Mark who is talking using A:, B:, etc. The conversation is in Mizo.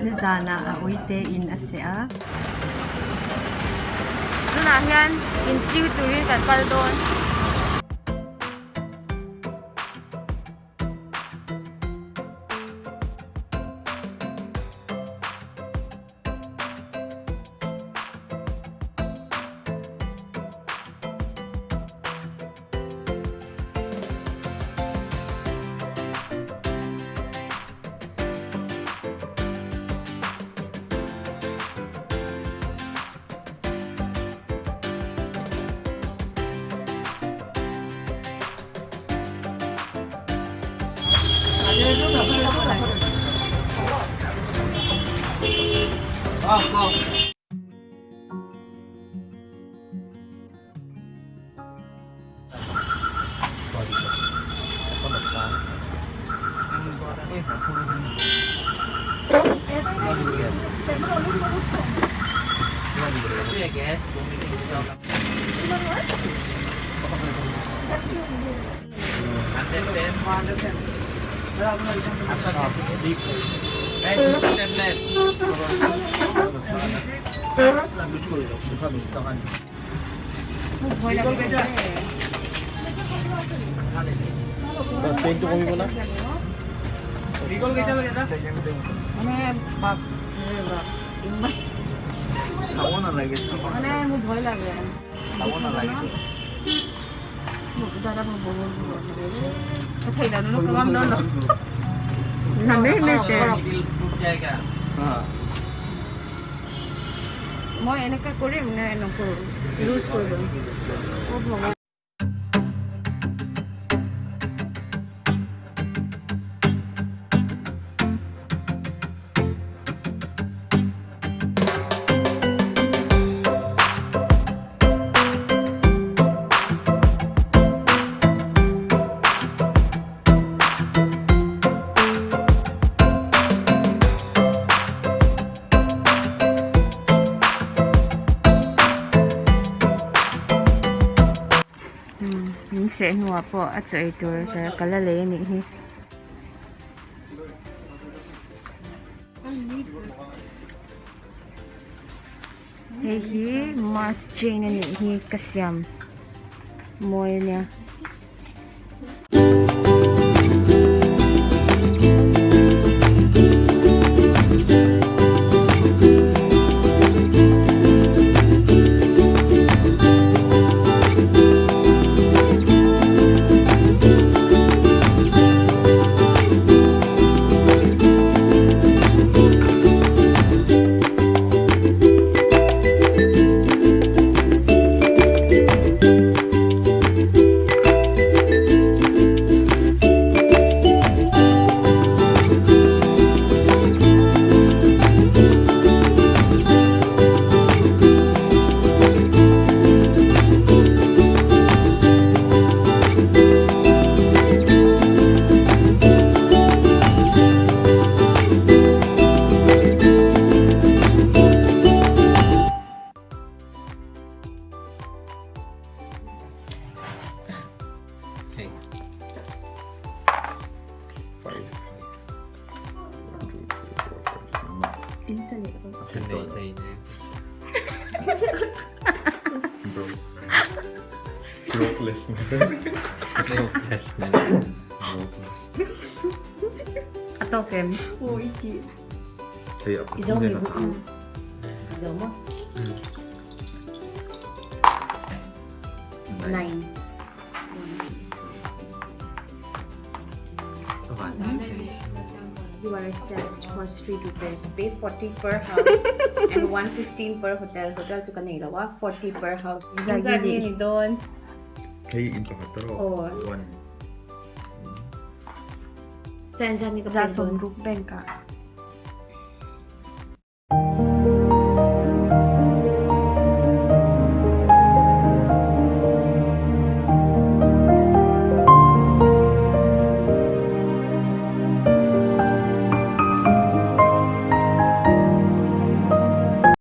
A: Nizanah a uite in a seh a. Tunah hian inchiu turin kan kal dawn. মই এনেকুৱা কৰিম নে নকৰোঁ লুজ কৰিব অ ভগৱান। Min cheh hnuah pawh a chaw ei tur ka la lei a nih hi. Hei hi mask chain a nih hi ka siam mawi a nia. A tawk em? Nine. You are assessed for street repairs. Pay 40 per house and 115 per hotel. Hotel chu ka nei lo a, 40 per house. Zat nge ni dawn?
B: Hei in pakhat ta rawh. One.
A: Chuan zat nge ka pek dawn? Za sawmruk bank ah.